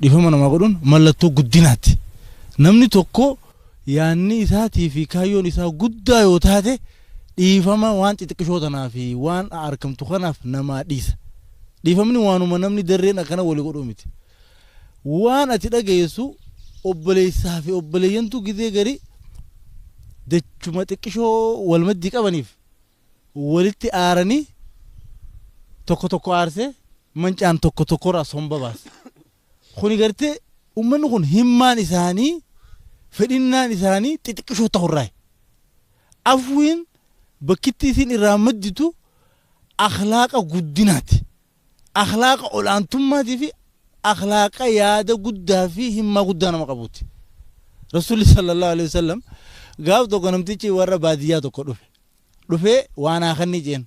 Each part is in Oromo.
Dhiifama namaa godhuun mallattoo guddinaati. Namni tokko yaanni isaatii fi kaayyoon isaa guddaa yoo taate, dhiifama waan xixiqqishoo tanaa fi waan arkamtu kanaaf namaa dhiisa. Dhiifamni waanuma namni darreen akkana walii godhuu miti. Waan ati dhageessu, obboleessaa fi obboleeyyantu gizee gari dachuma xiqqishoo wal maddii qabaniif walitti aaranii, tokko tokko aarsee mancaan tokko tokkorraa somba baasa. Kuni gartee ummanni kun himmaan isaanii, fedhinnaan isaanii xixiqqishoo ta'urraayi. Afwiin bakkitti isin irraa madditu akhlaaqa guddinaati. Akhlaaqa ol'aantummaatii fi akhlaaqa yaada guddaa fi himmaa guddaa nama qabuuti. Rasuulli sallallahu alaihi wasallam gaaf tokko namtichi warra baadiyyaa tokko dhufe. Dhufee waan haa kannii jeen.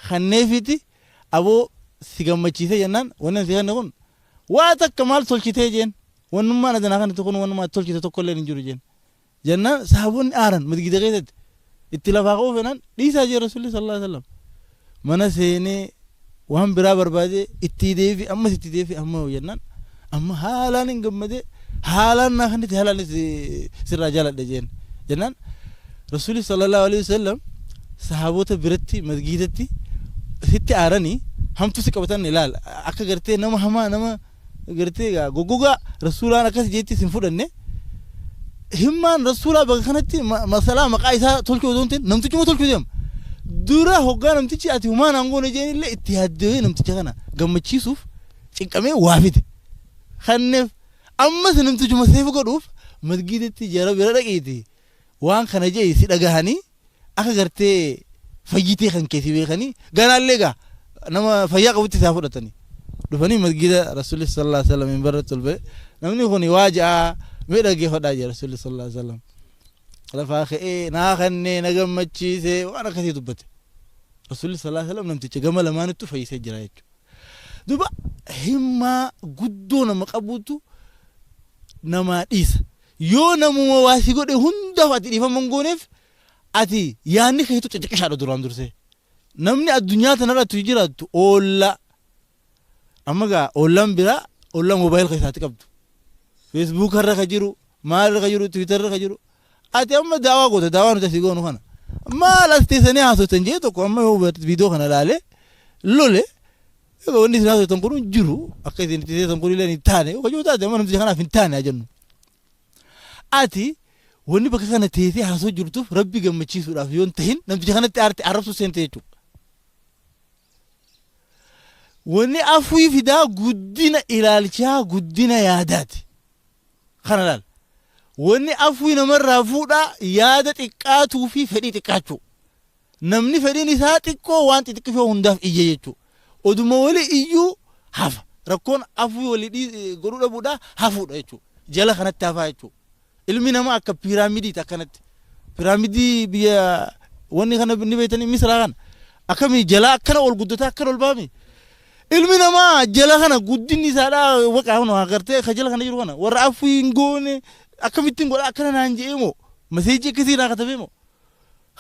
Kanneefiiti, aboo si gammachiisee jennaan, wanni ani si kanne kun waa takka maal tolchitee jeen. Wannummaan ati naa kannite kun wannummaa ati tolchite tokko illee hin jiru jeen. Jennaan sahaabonni aaran. Masgida keessatti itti lafaa ka'uu fedhan, dhiisaa jee Rasuulli sallallahu alaihi wasallam. Mana seenee waan biraa barbaadee itti deebi, ammas itti deebi, amma yoo jennaan amma haalaan hin gammadee, haalaan naa kannite, haalaan sirraa jaaladhe jeen. Jennaan Rasuulli sallallahu alaihi wasallam sahaabota biratti masgiidatti sitti aaranii hamtu si qabatan ilaal, akka gartee nama hamaa, nama gartee egaa goggogaa Rasuulaan akkas jeetti sin fudhanne. Himmaan Rasuulaa bakka kanatti masalaa maqaa isaa tolchuu osoo hin ta'in namtichuma tolchuu deema. Dura hoggaa namtichi ati humaan aangoon jeen illee itti yaaddee namticha kana gammachiisuuf cinqamee waa fide. Kanneef ammas namtichuma seef godhuuf masgiidatti jara bira dhaqiiti waan kana jee si dhagahanii akka gartee fayyitee kan keessi beekanii ganaallee gaa nama fayyaa qabutti isaa fudhatanii dhufanii masgiida Rasuulli sallallahu alaihi wasallam hin barratti ol ba'e. Namni kun waa ja'a mee dhaggeeffadhaa jee. Rasuulli sallallahu alaihi wasallam lafaa ka'ee naa kannee na gammachiisee waan akkasii dubbate. Rasuulli sallallahu alaihi wasallam namticha gama lamaanittu fayyisee jira jechuudha. Duuba himmaa guddoo nama qabuutu namaa dhiisa. Yoo namuma waa si godhe hundaaf ati dhiifama hin gooneef, ati yaanni keetu xixiqqishaadha duraan dursee. Namni addunyaa tanarratti jiraattu oollaa. Amma gaa oollaan biraa oollaa moobaayil keessaatti qabdu. Feesbuuka irra ka jiru, maal irra ka jiru, Tiwiitar irra ka jiru. Ati amma daawaa goota, daawaa nuti asii goonu kana. Maal as teessanii haasoftan jee tokko amma yoo viidiyoo kana ilaalee lole, egaa wanni isin haasoftan kun hin jiru, akka isin itti teessan kun illee hin taane yoo kajoo taate, amma namticha kanaaf hin taane haa jennu. Ati wanni bakka kana teessee haasoo jirtuuf Rabbi gammachiisuudhaaf yoo hin tahin, namticha kanatti aarte arrabsuu seente jechuudha. Wanni afwii fidaa guddina ilaalchaa, guddina yaadaati. Kana laal. Wanni afwii namarraa fuudhaa yaada xiqqaatuu fi fedhii xiqqaachuu. Namni fedhiin isaa xiqqoo waan xixiqqishoo hundaaf iyya jechuudha. Oduma wali iyyuu hafa. Rakkoon afwii walii godhuu dhabuudha hafuudha jechuudha. Jala kanatti hafaa jechuudha. Ilmi namaa akka piiraamidiiti akkanatti. Piiraamidii biyya wanni kana ni beektanii, Misraa kana. Akkamii jalaa akkana ol guddataa akkana ol baami. Ilmi namaa jala kana guddinni isaadhaa waqaa kun agartee ka jala kana jiru kana warra afwii hin goone akkamittiin godha, akkana naan je'ee moo maseejii akkasii naa katabee moo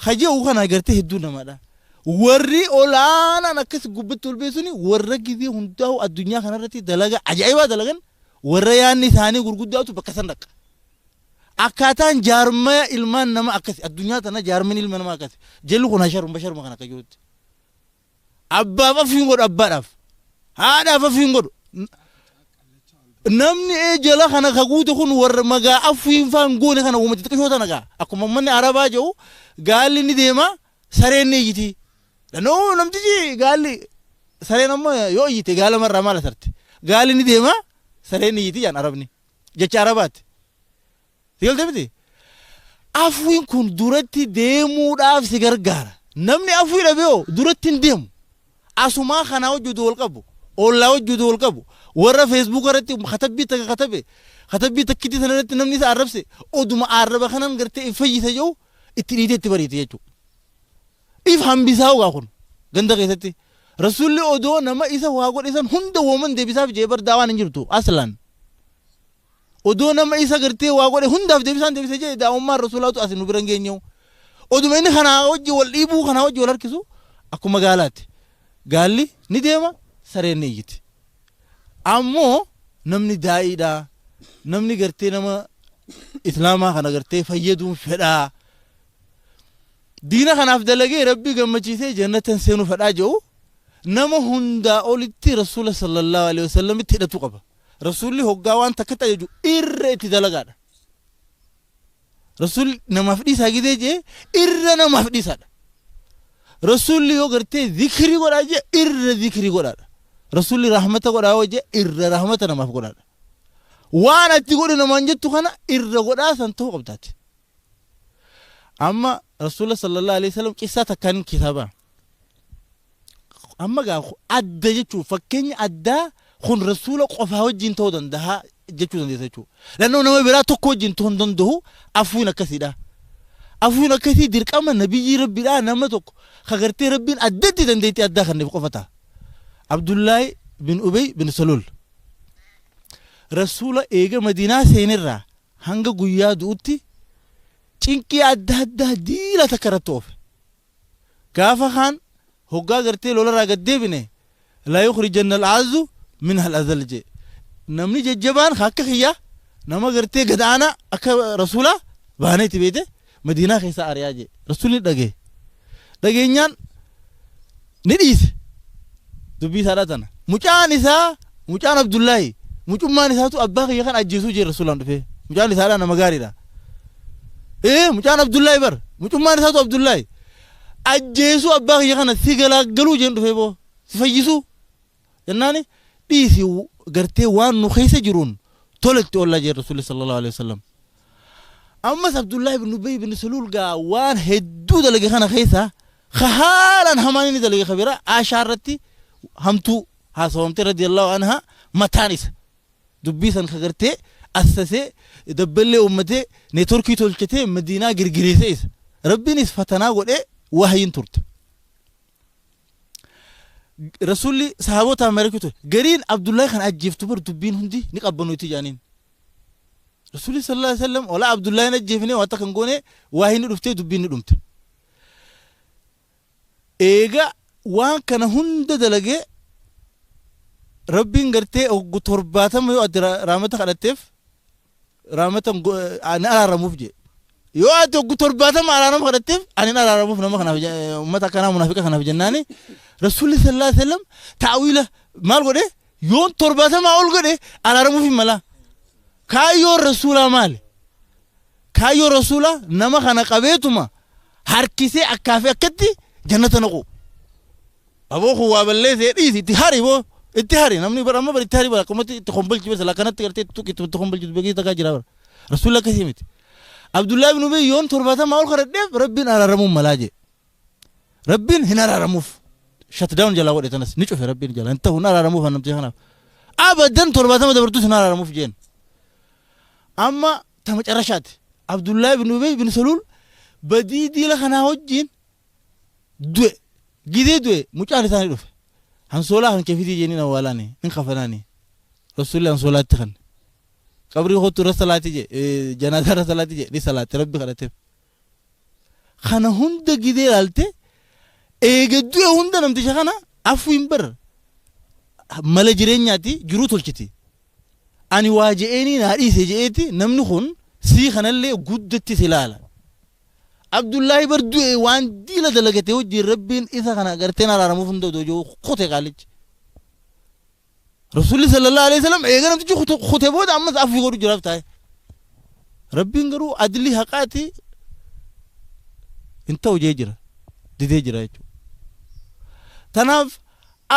ka je'u kana agartee hedduu namaadha. Warri olaanaan akkas gubbatti ol beesuni warra gizee hundaa'u addunyaa kanarratti dalaga ajaa'ibaa dalagan, warra yaanni isaanii gurguddaatu bakka san dhaqa. Akkaataan jaarmaya ilmaan nama akkasi, addunyaa tana jaarmani ilma namaa akkasi. Jalli kun hasharum basharuma kana akka jirutti. Abbaaf afiin godhu, abbaadhaaf. Haadhaaf afiin godhu. Namni ee jala kana ka guute kun warra magaa afiin faan goone kana uumama xixiqqishoo tana gaa. Akkuma uummanni Arabaa jedhu, gaalli ni deema, sareen ni iyyiti. Danoo namtichi gaalli sareen ammoo yoo iyyite gaala marraa maal asarti? Gaalli ni deema, sareen ni iyyiti jedhan Arabni. Jecha Arabaati. Si galte miti? Afwiin kun duratti deemuudhaaf si gargaara. Namni afwii dhabe hoo duratti hin deemu. Asumaa kanaa wajji wal qabu, ollaa wajji wal qabu, warra Feesbuuka irratti katabbii takka katabe, katabbii takkitti sana irratti namni isa arrabse, oduma arraba kanan gartee if fayyisa jedhu itti dhiitee itti bariite jechuudha. If hambisaa ugaa kun ganda keessatti. Rasuulli odoo nama isa waa godhe san hunda wooman deebisaaf jee bar daawaan hin jirtu aslan. Odoo nama isa gartee waa godhe hundaaf deebisaan deebise jee daa'ummaan Rasuulaatu as nu bira hin geenyewu. Oduma inni kanaa wajji wal dhiibuu, kanaa wajji wal harkisu, akkuma gaalaatti. Gaalli ni deema, sareen ni iyyiti. Ammoo Namni daa'iidha, namni gartee nama islaamaa kana gartee fayyaduun fedhaa, diina kanaaf dalagee Rabbii gammachiisee jannatan seenuu fedhaa jedhu, nama hundaa olitti Rasuula sallallahu alaihi wasallamitti hidhatu qaba. Rasuulli hoggaa waan takkatti ajaju irra itti dalagaadha. Rasuulli namaaf dhiisaa gidee jee irra namaaf dhiisaadha. Rasuulli yoo gartee zikrii godhaa jee irra zikrii godhaadha. Rasuulli rahmata godhaa yoo jee irra rahmata namaaf godhaadha. Waan ati godhi namaan jettu kana irra godhaa san ta'uu qabdaati. Amma Rasuula sallallahu alaihi wasallam qissaa takkaan kitaaba. Amma gaa adda jechuun fakkeenya addaa kun Rasuula qofaa wajjin ta'uu danda'a jechuu dandeessa jechuudha. Lannoo nama biraa tokko wajjin ta'uu hin danda'u afuun akkasiidha. Afuun akkasii dirqama nabiyyii Rabbiidhaa, nama tokko ka gartee Rabbiin addatti dandeettii addaa kenneef qofa ta'a. Abdullaahi bin Ubey bin Salul Rasuula eega Madiinaa seenerraa hanga guyyaa du'utti cinqii adda addaa diila takka irratti oofe. Gaafa kaan hoggaa gartee lolarraa gad deebine, "La yukhrijanna al-a'azzu minha al-azal" jee. Namni jajjabaan akka kiyyaa nama gartee gad aanaa akka Rasuulaa baaneeti beete Madiinaa keessaa ari'aa jee. Rasuulli dhagaye. Dhageenyaan ni dhiise. Dubbii isaadhaa tana. Mucaan isaa, mucaan Abdullaahi, mucummaan isaatu abbaa kiyya kan ajjeesuu jee Rasuulaan dhufee. Mucaan isaadhaa nama gaariidha. Ee, mucaan Abdullaahi bar, mucummaan isaatu Abdullaahi. Ajjeesuu abbaa kiyya kana si galaaggaluu jeen dhufee, boo si fayyisuu. Jennaani dhiisi, gartee waan nu keessa jiruun toletti oollaa jeen Rasuulli sallallahu alaihi wasallam. Ammas Abdullaahi bin Ubay bin Saluul gaa waan hedduu dalage kana keessa ka haalaan hamaan inni dalage ka biraa, Aashaa irratti hamtuu haasawamte radiyallahu anha, mataan isa. Dubbii san ka gartee assasee dabballee uummatee networkii tolchatee Madiinaa girgireessee isa. Rabbiinis fatanaa godhee wahyiin turte. Rasuulli sahabotaan mari'achuu ture. Gariin Abdullaahi kan ajjeeftu bar dubbiin hundi ni qabbanuuti jedhaniin. Rasuulli sallallahu alaihi wasallam walaa Abdullaahi hin ajjeefne, waan takka hin goone, wahyiin ni dhuftee dubbiin ni dhumte. Eega waan kana hunda dalagee Rabbiin gartee oggu 70 yoo ati raamata kadhatteef raamata ni araaramuuf jee. Yoo ati oggu 70 araarama kadhatteef ani hin araaramuuf nama kanaaf, ummata akkanaa munaafiqa kanaaf jennaani, Rasuulli sallallahu alaihi wasallam ta'wiila maal godhe? Yoon 70 ol godhe araaramuuf hin malaa. Kaayyoon Rasuulaa maali? Kaayyoon Rasuulaa nama kana qabeetuma harkisee akkaa fi akkatti jannata naqu. Aboo kun waa balleessee dhiisi, itti hari, boo itti hari, namni bara amma bara itti hari, bara akkumatti itti kombolchi, bara akkanatti gartee itti tuqi, itti kombolchi beekii takkaa jira bara. Rasuulli akkasii miti. Abdullaa ibn Ubay yoon 70 ol kadhadheef Rabbiin araaramuun malaa jee. Rabbiin hin araaramuuf. Shutdown jalaa godhe, tanas ni cufe Rabbiin jalaa hin ta'u, hin araaramuuf namticha kanaaf. Abadan 70 dabartus hin araaramuuf jeen. Amma ta macarrashaati. Abdullaa ibn Ubay ibn Saluul badii diila kanaa wajjin du'e. Gizee du'e mucaan isaa ni dhufe. Hansoolaa kan kee fidii jeeniin awwaalaani hin kafanaani. Rasuulli hansoolaatti kan. Qabrii kootu irra salaati jee, janaazaa irra salaati jee, ni salaate, Rabbi kadhateef. Kana hunda gizee ilaalte, eega du'e hunda namticha kana afuun bar mala jireenyaati jiruu tolchiti. Ani waa je'eenii naa dhiise je'eeti namni kun sii kanallee guddatti si ilaala. Abdullaahi bar du'e, waan diila dalagate wajjin Rabbiin isa kana garteen araaramuuf hunda odoo jiru kute qaalichi. Rasuulli sallallahu alaihi wasallam eega namtichi kute booda ammas afii godhu jiraaf taa'e. Rabbiin garuu adli haqaati hin ta'u jee jira. Didee jira jechuudha. Tanaaf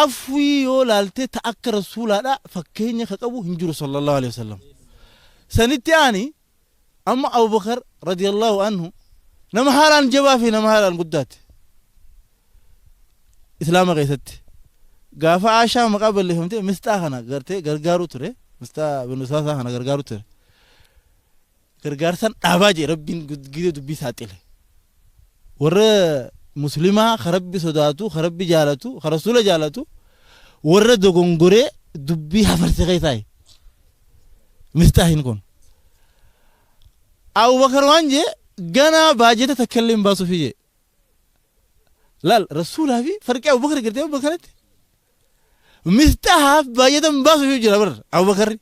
afwii yoo laalte ta akka Rasuulaadha fakkeenya ka qabu hin jiru sallallahu alaihi wasallam. Sanitti aani amma Abubakar radiyallahu anhu nama haalaan jabaa fi nama haalaan guddaati. Islaama keessatti. Gaafa Aashaa maqaa balleeffamte Misxaa kana gartee gargaaruu ture. Misxaa bin Usaasaa kana gargaaruu ture. Gargaarsan dhaabaa jee Rabbiin gidee dubbii saaxile. Warra Muslimaa ka Rabbi sodaatu, ka Rabbi jaalatu, ka Rasuula jaalatu, warra dogongoree dubbii hafarse keessaa Misxaahin kun. Abubakar waan jee, ganaa baajeta takka illee hin baasuufi jee. Laal, Rasuulaa fi farqii Abubakar gartee Abubakaritti. Misxahaaf baajeta hin baasuufi jira bar Abubakarri.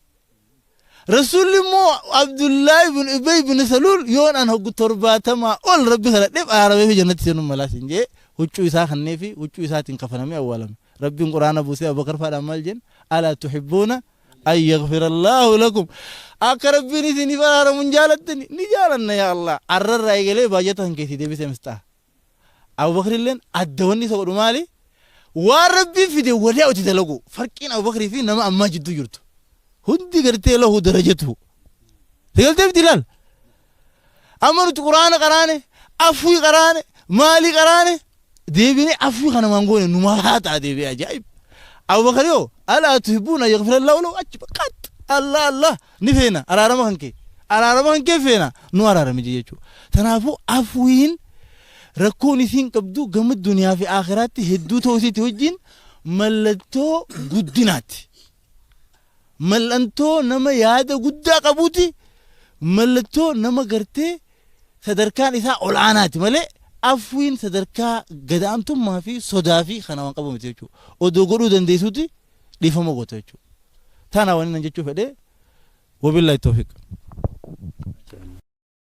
Rasuulli immoo Abdullaahi ibn Ubay ibn Saluul yoon an hoggu 70 ol Rabbi kadhadheef araaramee fi jannatti seenuun malaa siin jee huccuu isaa kannee fi huccuu isaatiin kafanamee awwaalame. Rabbiin Qur'aana buusee Abubakar faadhaan maal jeen? Alaa tuhibbuuna an yaghfirallaahu lakum. Akka Rabbiin isiniif araaramu hin jaalattani? Ni jaalanna yaa Allah. Arrarraa eegalee baajata kan keessii deebisee misxaa. Abubakrilleen adda wanni isa godhu maali? Waan Rabbiin fide wadaa itti dalagu. Farqiin Abubakrii fi nama ammaa jidduu jirtu. Hundi gartee lahu darajatuhu. Si galtee miti ilaal. Amma nuti Qur'aana qaraane, afwii qaraane, maalii qaraane, deebinee afwii kana waan goone numaa haa ta'a deebi'ee ajaa'ib. Abubakar yoo alaa tuhibbuuna yaghfirallahu lahu achi qax Allah Allah ni feena araarama kan kee araarama kan kee feena nu araarami jechuudha. Tanaafuu afwiin rakkoon isiin qabdu gama duniyaa fi aakhiraatti hedduu ta'uu isiitti wajjin mallattoo guddinaati. Mal'antoo nama yaada guddaa qabuuti, mallattoo nama gartee sadarkaan isaa ol aanaati malee afwiin sadarkaa gad aantummaa fi sodaa fi kana waan qabu miti jechuudha. Odoo godhuu dandeessuuti dhiifama goota jechuudha. Tana waan inni jechuu fedhe wabillahi tawfiq.